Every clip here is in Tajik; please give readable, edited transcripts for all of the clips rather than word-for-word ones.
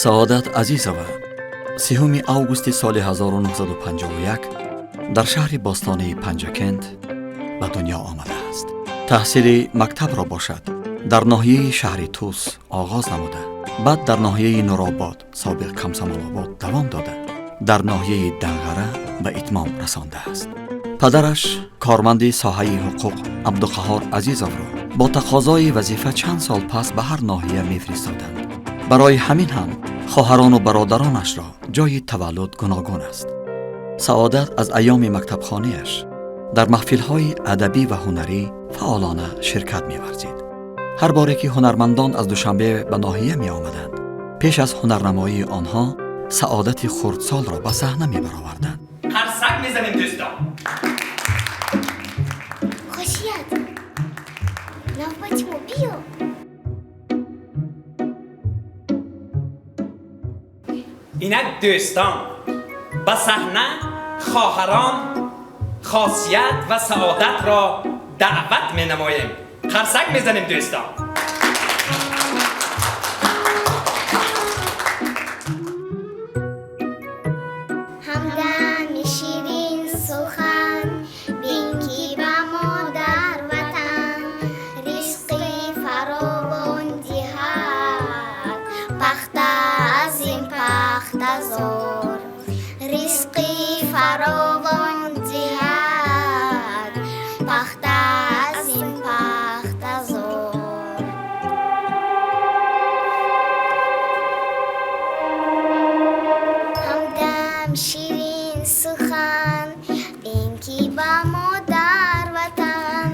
Саодат Азизова 3 августи соли 1951 дар шаҳри бостонии Панҷакент ба дунё омадааст. Таҳсили мактабро бошад дар ноҳияи шаҳри Тус оғоз намуда, баъд дар ноҳияи Нуробод, собиқ Комсомолобод давом дода, дар ноҳияи Данғара ба итмом расондааст. Падараш корманди соҳаи ҳуқуқ Абдуқаҳор Азизовро бо тақозои вазифа чанд сол пас ба ҳар ноҳия мефиристоданд. Барои ҳамин ҳам хоҳарону бародаронашро ҷои таваллуд гуногун аст. Саодат аз айёми мактабхонааш дар маҳфилҳои адабӣ ва ҳунарӣ фаъолона ширкат меварзид. Ҳар боре ки ҳунармандон аз Душанбе ба ноҳия меомаданд, пеш аз ҳунарнамоии онҳо саодати хурдсолро ба саҳна мебароварданд. Қарсак мезанем, дӯстон. Хосият, навбати мо, биё. Инак, дӯстон, ба саҳна хоҳарон Хосият ва Саодатро даъват менамоем. Қарсак мезанем, дӯстон. Ҳамдами ширин сухан, бин ки ба модар ватан ризқи фаровон диҳад, пахта аз ин пахтазор, ризқи фаровон диҳад, пахта аз ин пахтазор. Ҳамдам ширин сухан, бин ки ба модар ватан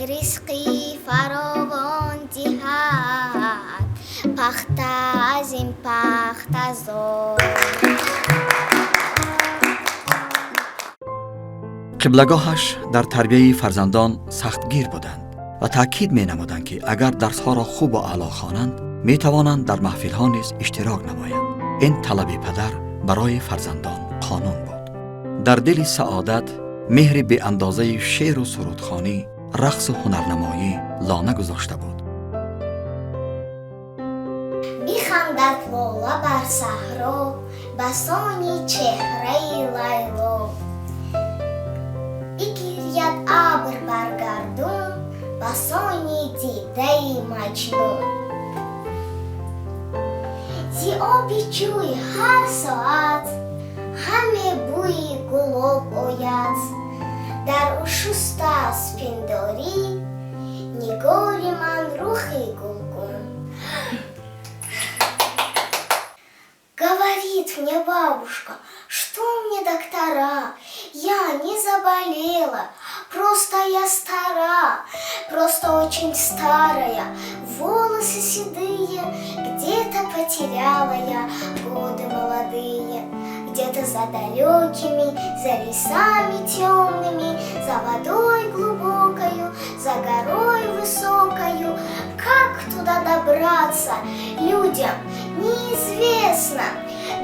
ризқи фаровон диҳад, пахта аз ин пахтазор. Қиблагоҳаш дар тарбияи фарзандон сахтгир буданд ва таъкид менамуданд, ки агар дарсҳоро хубу аъло хонанд, метавонанд дар маҳфилҳо низ иштирок намоянд. Ин талаби падар барои фарзандон қонун буд. Дар дили Саодат меҳри беандозаи шеъру сурудхонӣ, рақсу ҳунарнамоӣ лона гузошта буд. Бихандад лола бар саҳро басони чеҳраи Лайло, бигиряд абр бар гардун басони дидаи Маҷнун. Зи оби ҷӯй ҳар соат ҳаме бӯи гулоб ояд, дар ушустааст пиндорӣ нигори ман рухи гулгун. Говорит мне бабушка, что мне доктора, я не заболела, просто я стара, просто очень старая, волосы седые, где-то потеряла я годы молодые, где Где-то за далекими, за лесами темными, за водой глубокою, за горой высокою. Как туда добраться людям неизвестно.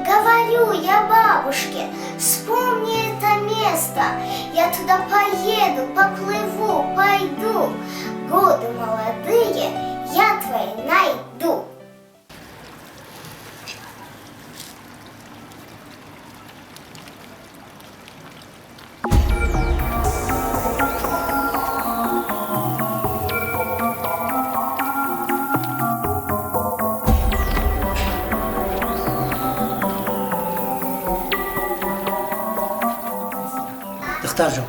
Говорю я бабушке, вспомни это место. Я туда поеду, поплыву, пойду. Годы молодые я твои найду. Духтарҷон,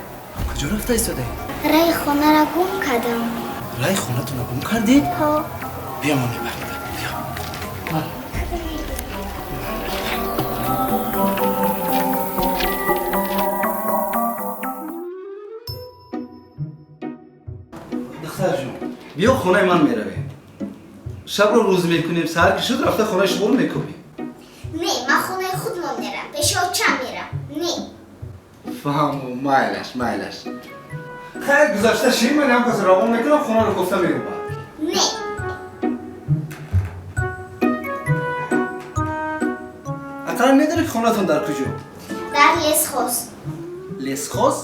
куҷо рафта истодаӣ? Раи хонаро гум кардам. Раи хонатонро гум кардӣ? Ҳо. Биё, мо мебарем. Биё. Духтарҷон, биё хонаи ман меравем. Шабро рӯз мекунем, саҳар ки шуд рафта хонаи шуморо мекӯбем. Не, ман хонаи худмон мерам, пеши очам мерам. Не. Фаҳму, майлаш, майлаш. Хайр, гузашта ши, ман ҳам кас равон мекунам, хонаро кофта меёбад. Не. Ақаллан медонӣ ки хонатон дар куҷо? Дар лесхоз. Лесхоз?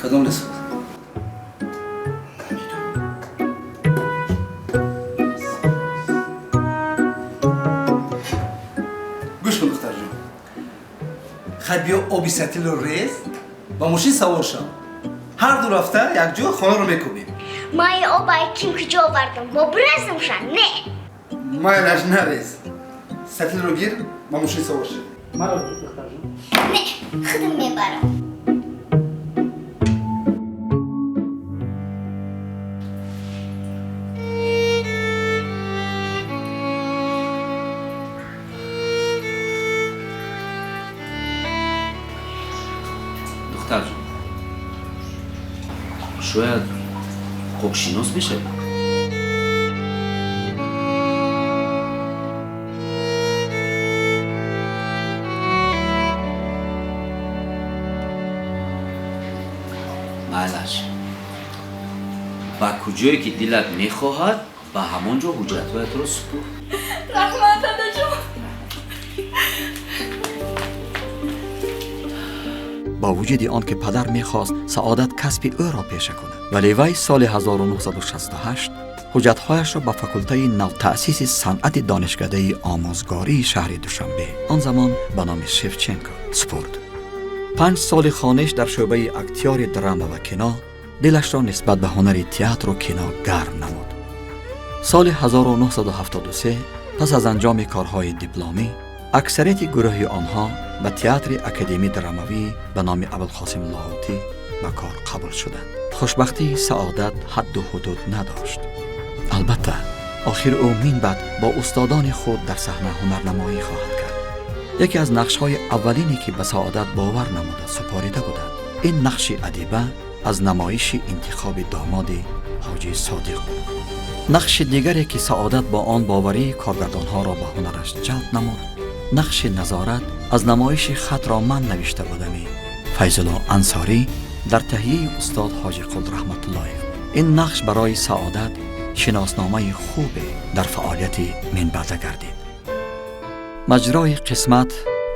Кадом лесхоз? Гӯш кун, духтарҷон. Хай биё оби сатилро рез, ба мошин савор шав. Ҳар ду рафта якҷо хонаро мекӯбем. Ман ин оба ким куҷо овардам? Бо бирезамша? Не. Майлаш, нарез. Сатилро гир, ба мошин савор шав. Маро гир, духтарҷон. Не, худам мебарам. Духтарҷон, шояд ҳуқуқшинос бишавӣ? Майлаш, ба куҷое ки дилат мехоҳад, ба ҳамон ҷо ҳуҷҷатҳоятро супур. Раҳмат, дадаҷон. Бо вуҷуди он ки падар мехост саодат касби ӯро пеша кунад, вале вай соли 1968 ҳуҷҷатҳояшро ба факултаи навтаъсиси санъати донишкадаи омӯзгории шаҳри Душанбе, он замон ба номи Шевченко, супурд. 5 соли хониш дар шӯъбаи актёри драма ва кино дилашро нисбат ба ҳунари театру кино гарм намуд. Соли 1973 пас аз анҷоми корҳои дипломӣ аксарияти гурӯҳи онҳо ба театри академии драмавӣ ба номи Абулқосим Лоҳутӣ ба кор қабул шуданд. Хушбахтии саодат ҳадду ҳудуд надошт. Албатта, охир ӯ минбаъд бо устодони худ дар саҳна ҳунарнамоӣ хоҳад кард. Яке аз нақшҳои аввалине ки ба саодат бовар намуда супорида буданд, ин нақши адиба аз намоиши интихоби домоди ҳоҷи Содиқ буд. Нақши дигаре ки саодат бо он боварии коргардонҳоро ба ҳунараш ҷалб намуд, нақши назорат аз намоиши хатро ман навишта будами Файзулло Ансорӣ дар таҳияи устод Ҳоҷиқул Раҳматуллоев. Ин нақш барои саодат шиносномаи хубе дар фаъолияти минбаъда гардид. Маҷрои қисмат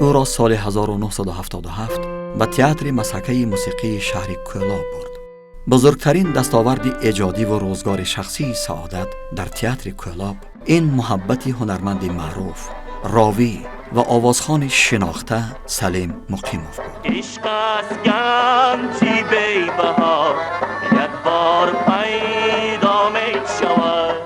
ӯро соли 1977 ба театри масакаи мусиқии шаҳри Кӯлоб бурд. Бузургтарин дастоварди эҷодиву рӯзгори шахсии саодат дар театри Кӯлоб ин муҳаббати ҳунарманди маъруф, ровӣ ва овозхони шинохта Салим Муқимов буд. Ишқ аст ганҷи бебаҳо, як бор пайдо мешавад.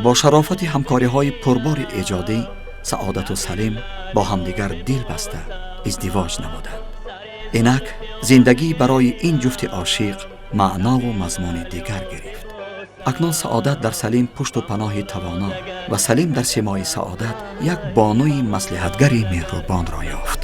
Бо шарофати ҳамкориҳои пурбори эҷодӣ саодату Салим бо ҳамдигар дил баста издивоҷ намуданд. Инак зиндагӣ барои ин ҷуфти ошиқ маънову мазмуни дигар гирифт. Акнун саодат дар Салим пушту паноҳи тавоно ва Салим дар симои саодат як бонуи маслиҳатгари меҳрубонро ёфт.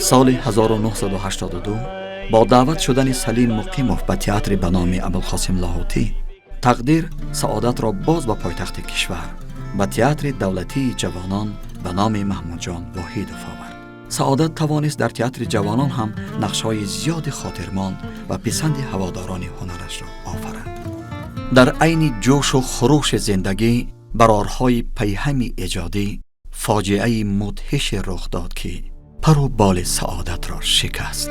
Соли 1982 бо даъват шудани Салим Муқимов ба театри ба номи Абулқосим Лоҳутӣ, тақдир Саодатро боз ба пойтахти кишвар, ба театри давлатии ҷавонон ба номи Маҳмудҷон Воҳидов овард. Саодат тавонист дар театри ҷавонон ҳам нақшҳои зиёди хотирмон ва писанди ҳаводорони ҳунарашро офарад. Дар айни ҷӯшу хурӯши зиндагӣ, барорҳои пайҳами эҷодӣ, фоҷиаи мудҳише рух дод, ки пару боли Саодатро шикаст.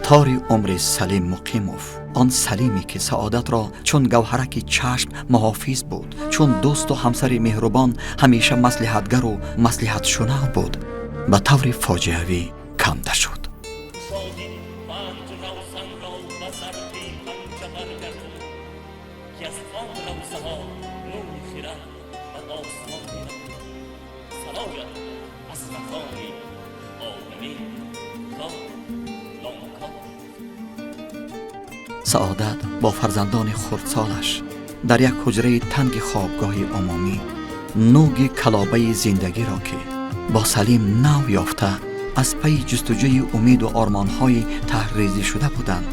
Тори умри Салим Муқимов, он Салиме ки Саодатро чун гавҳараки чашм муҳофиз буд, чун дӯсту ҳамсари меҳрубон ҳамеша маслиҳатгару маслиҳатшунав буд, ба таври фоҷиавӣ канда шуд. Саодат бо фарзандони хурдсолаш дар як ҳуҷраи танги хобгоҳи умумӣ нӯги калобаи зиндагиро, ки бо Салим нав ёфта, аз пайи ҷустуҷӯи умеду ормонҳои таҳризӣ шуда буданд,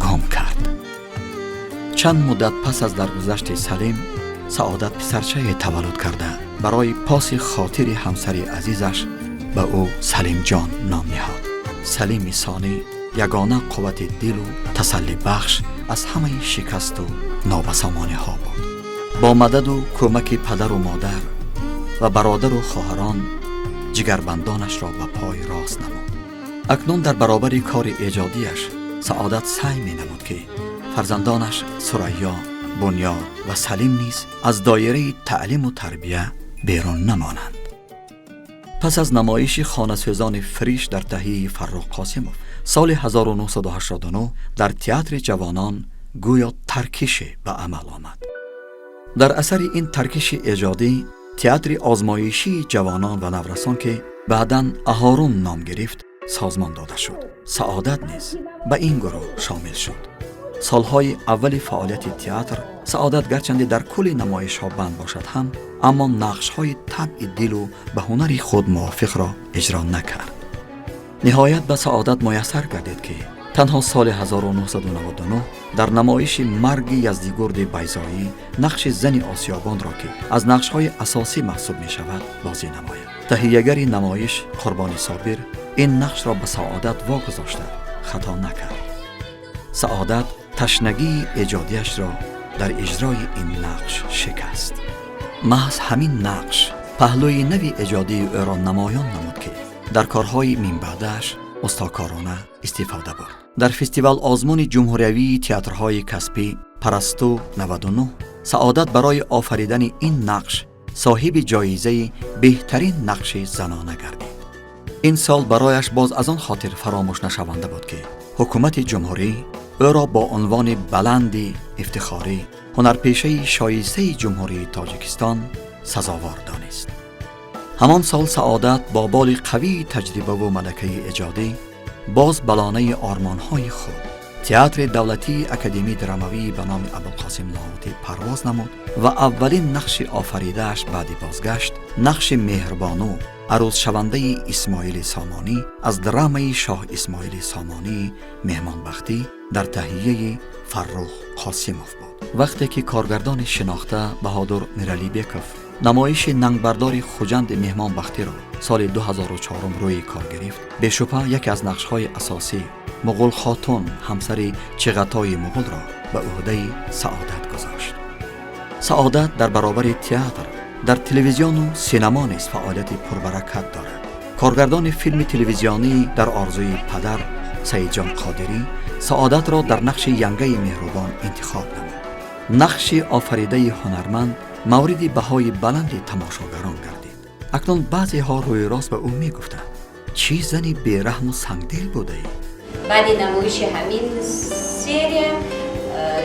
гум кард. Чанд муддат пас аз даргузашти Салим, Саодат писарчае таваллуд карда, барои поси хотири ҳамсари азизаш ба ӯ Салимҷон ном ниҳод. Салими Сонӣ ягона қуввати дилу тасаллибахш аз ҳамаи шикасту нобасомониҳо буд. Бо мададу кӯмаки падару модар ва бародару хоҳарон ҷигарбандонашро ба пой рост намуд. Акнун дар баробари кори эҷодиаш Саодат саъй менамуд, ки фарзандонаш Сурайё, Бунёд ва Салим низ аз доираи таълиму тарбия берун намонанд. Пас аз намоиши хонасӯзони Фриш дар таҳияи Фаррух Қосимов соли 1989 дар театри ҷавонон гӯё таркише ба амал омад. Дар асари ин таркиши эҷодӣ театри озмоишии ҷавонон ва наврасон, ки баъдан Аҳорун ном гирифт, созмон дода шуд. Саодат низ ба ин гурӯҳ шомил шуд. Солҳои аввали фаъолияти театр Саодат гарчанде дар кулли намоишҳо банд бошад ҳам, аммо нақшҳои табъи дилу ба ҳунари худ мувофиқро иҷро накард. Ниҳоят ба Саодат муяссар гардид, ки танҳо соли 1999 дар намоиши марги Яздигурди Байзоӣ нақши зани осиёбонро, ки аз нақшҳои асосӣ маҳсуб мешавад, бозӣ намояд. Таҳиягари намоиш Қурбони Собир ин нақшро ба Саодат вогузошта хато накард. Саодат ташнагии эҷодиашро дар иҷрои ин нақш шикаст. Маҳз ҳамин нақш паҳлӯи нави эҷодии ӯро намоён намуд, ки дар корҳои минбаъдааш устокорона истифода бурд. Дар фестивал озмуни ҷумҳуриявии театрҳои касбӣ Парасту 99 Саодат барои офаридани ин нақш соҳиби ҷоизаи беҳтарин нақши занона гардид. Ин сол барояш боз аз он хотир фаромӯшнашаванда буд, ки ҳукумати ҷумҳурӣ ӯро бо унвони баланди ифтихорӣ ҳунарпешаи шоистаи Ҷумҳурии Тоҷикистон сазовор донист. Ҳамон сол Саодат бо боли қавии таҷрибаву малакаи эҷодӣ боз ба лонаи ормонҳои худ, театри давлатии академии драмавии ба номи Абулқосим Лоҳутӣ парвоз намуд ва аввалин нақши офаридааш баъди бозгашт нақши Меҳрбону, арӯзшавандаи Исмоили Сомонӣ аз драмаи Шоҳ Исмоили Сомонии Меҳмонбахтӣ дар таҳияи Фаррух Қосимов буд. Вақте ки коргардони шинохта Баҳодур Миралибеков намоиши нангбардори Хуҷанди Меҳмонбахтиро соли 2004 рӯи кор гирифт, бешубҳа яке аз нақшҳои асосӣ, Муғулхотун, ҳамсари Чиғатои муғулро ба ӯҳдаи Саодат гузошт. Саодат дар баробари театр дар телевизиону синемо низ фаъолияти пурбаракат дорад. Коргардони филми телевизионии «Дар орзуи падар» Саидҷон Қодирӣ Саодатро дар нақши янгаи меҳрубон интихоб намуд. Нақши офаридаи ҳунарманд мавриди баҳои баланди тамошогарон гардид. Акнун баъзеҳо рӯи рост ба ӯ мегуфтанд: чӣ зани бераҳму сангдил будаӣ? Баъди намоиши ҳамин серия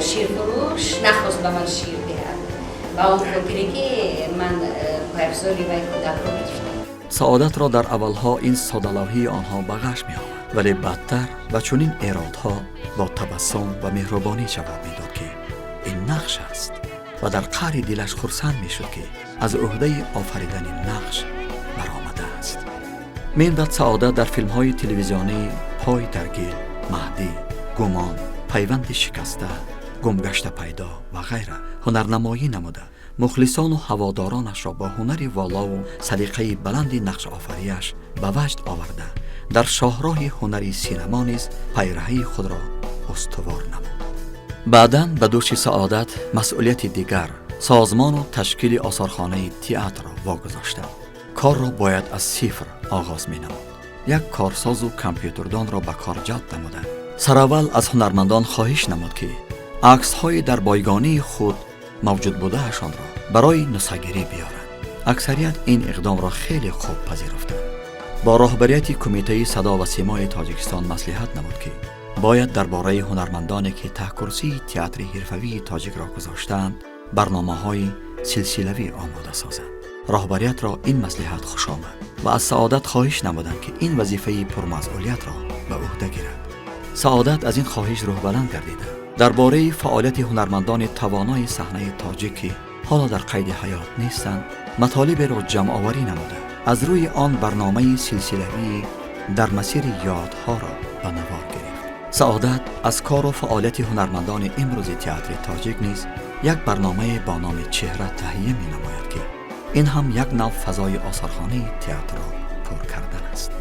ширфурӯш нахост ба ман шир диҳад, ба он хотире ки ман пайфзори вай кӯдакро гирифтам. Саодатро дар аввалҳо ин содалавҳии онҳо ба ғаш меомад, вале баъдтар ба чунин эродҳо бо табассум ва меҳрубонӣ ҷавоб медод, ки ин нақш аст. Ва дар қаъри дилаш хурсанд мешуд, ки аз уҳдаи офаридани нақш баромадааст. Минбаъд Саодат дар филмҳои телевизионии «Пой дар гил», «Маҳдӣ», «Гумон», «Пайванди шикаста», «Гумгашта пайдо» ва ғайра ҳунарнамоӣ намуда, мухлисону ҳаводоронашро бо ҳунари волову салиқаи баланди нақшофариаш ба ваҷд оварда, дар шоҳроҳи ҳунари синамо низ пайраҳаи худро устувор намуд. Баъдан ба дӯши Саодат масъулияти дигар, созмону ташкили осорхонаи театрро вогузоштанд. Корро бояд аз сифр оғоз менамуд. Як корсозу компютердонро ба кор ҷалб намуда, сараввал аз ҳунармандон хоҳиш намуд, ки аксҳои дар бойгонии худ мавҷуд будаашонро барои нусхагирӣ биёранд. Аксарият ин иқдомро хеле хуб пазируфтанд. Бо роҳбарияти Кумитаи садо ва симои Тоҷикистон маслиҳат намуд, ки бояд дар бораи ҳунармандоне, ки таҳкурсии театри ҳирфавии тоҷикро гузоштаанд, барномаҳои силсилавӣ омода созанд. Роҳбариятро ин маслиҳат хуш омад ва аз Саодат хоҳиш намуданд, ки ин вазифаи пурмасъулиятро ба ӯҳда гирад. Саодат аз ин хоҳиш рӯҳбаланд гардида, дар бораи фаъолияти ҳунармандони тавонои саҳнаи тоҷик, ки ҳоло дар қайди ҳаёт нестанд, матолиберо ҷамъоварӣ намуда, аз рӯи он барномаи силсилавии «Дар масири ёдҳоро» ба навор гирифт. Саодат аз кору фаъолияти ҳунармандони имрӯзи театри тоҷик низ як барномае бо номи «Чеҳра» таҳия менамояд, ки ин ҳам як нав фазои осорхонаи театрро пур кардан аст.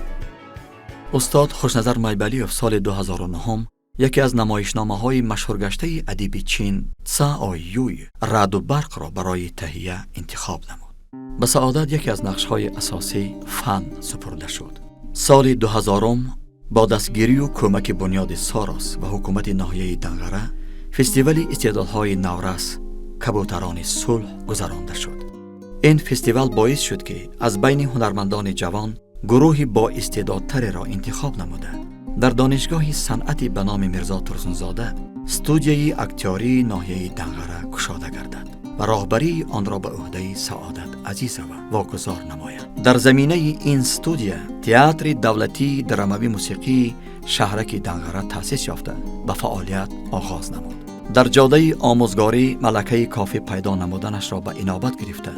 Устод Хушназар Майбалиев соли 2009 яке аз намоишномаҳои машҳургаштаи адиби Чин Цао Юй, «Раъду барқро» барои таҳия интихоб намуд. Ба Саодат яке аз нақшҳои асосӣ, Фан, супурда шуд. Соли 2000-ум бо дастгирию кӯмаки бунёди Сорос ва ҳукумати ноҳияи Данғара фестивали истеъдодҳои наврас «Кабӯтарони сулҳ» гузаронда шуд. Ин фестивал боис шуд, ки аз байни ҳунармандони ҷавон гурӯҳи боистеъдодтареро интихоб намуда, дар Донишгоҳи санъати ба номи Мирзо Турсунзода студияи актёрии ноҳияи Данғара кушода гардад ва роҳбарии онро ба ӯҳдаи Саодат Азизова вогузор намояд. Дар заминаи ин студия Театри давлатии драмавӣ мусиқии шаҳраки Данғара таъсис ёфта, ба фаъолият оғоз намуд. Дар ҷодаи омӯзгорӣ малакаи кофӣ пайдо намуданашро ба инобат гирифта,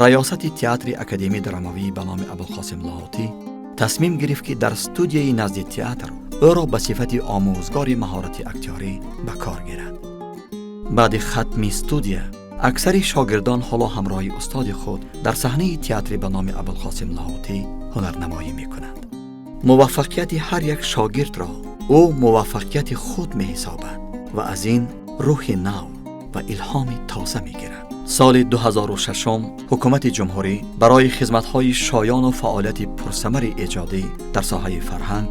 раёсати Театри академии драмавӣ ба номи Абулқосим Лоҳутӣ тасмим гирифт, ки дар студияи назди театр ӯро ба сифати омӯзгори маҳорати актёрӣ ба кор гирад. Баъди хатми студия аксари шогирдон ҳоло ҳамроҳи устоди худ дар саҳнаи театри ба номи Абулқосим Лоҳутӣ ҳунарнамоӣ мекунанд. Муваффақияти ҳар як шогирдро ӯ муваффақияти худ меҳисобад ва аз ин рӯҳи нав ва илҳоми тоза мегирад. Соли 2006 ҳукумати ҷумҳурӣ барои хизматҳои шоёну фаъолияти пурсамари эҷодӣ дар соҳаи фарҳанг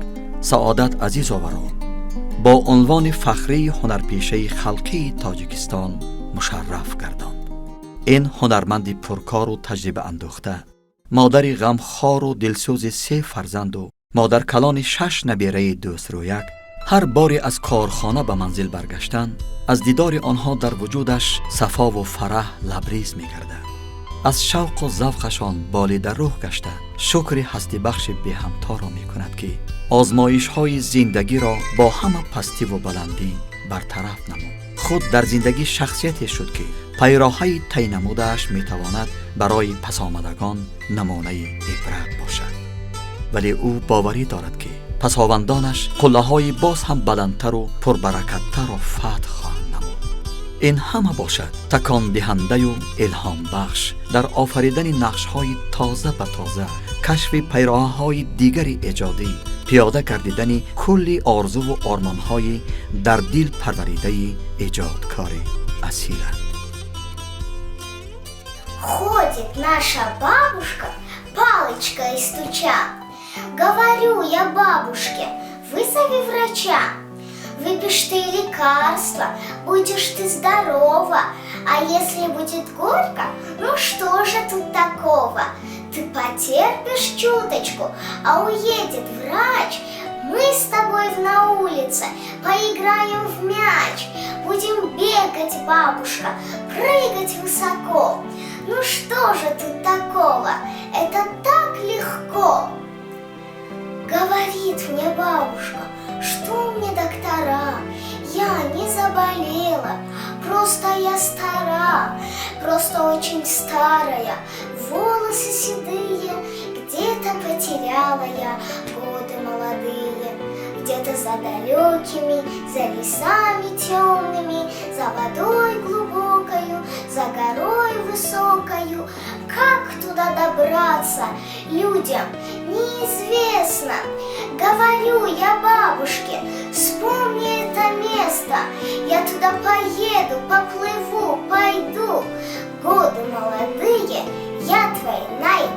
Саодат Азизоваро бо унвони фахрии ҳунарпешаи халқии Тоҷикистон мушарраф гардонд. Ин ҳунарманди пуркору таҷрибаандӯхта, модари ғамхору дилсӯзи се фарзанду модаркалони шаш набераи дӯстрӯяк, ҳар боре аз корхона ба манзил баргаштан, аз дидори онҳо дар вуҷудаш сафову фараҳ лабриз мегардад. Аз шавқу завқашон болида рӯҳ гашта, шукри ҳастибахши беҳамторо мекунад, ки озмоишҳои зиндагиро бо ҳама пастиву баландӣ бартараф намуд. Худ дар зиндагӣ шахсияте шуд, ки пайроҳаи тай намудааш метавонад барои пасомадагон намунаи ибрат бошад. Вале ӯ боварӣ дорад, ки пасовандонаш қуллаҳои боз ҳам баландтару пурбаракаттарро фатҳ хоҳанд намуд. Ин ҳама бошад такондиҳандаю илҳомбахш дар офаридани нақшҳои тоза ба тоза, кашфи пайроҳаҳои дигари эҷодӣ, пиёда гардидани кулли орзуву ормонҳои дар дил парваридаи эҷодкори асиланд. Ходит наша бабушка, палочкой стуча. Говорю я бабушке: вызови врача. Выпьешь ты лекарство, будешь ты здорова. А если будет горько, ну что же тут такого? Ты потерпишь чуточку, а уедет врач. Мы с тобой на улице поиграем в мяч. Будем бегать, бабушка, прыгать высоко. Ну что же тут такого? Это так легко. Говорит мне бабушка: что мне доктора? Я не заболела, просто я стара. Просто очень старая, волосы седые, где-то потеряла я годы молодые. Где-то за далекими, за лесами темными, за водой глубокою, за горой высокою. Как туда добраться людям неизвестно. Говорю я бабушке: вспомни это место. Я туда поеду, поплыву, пойду. Годы молодые я твои найду.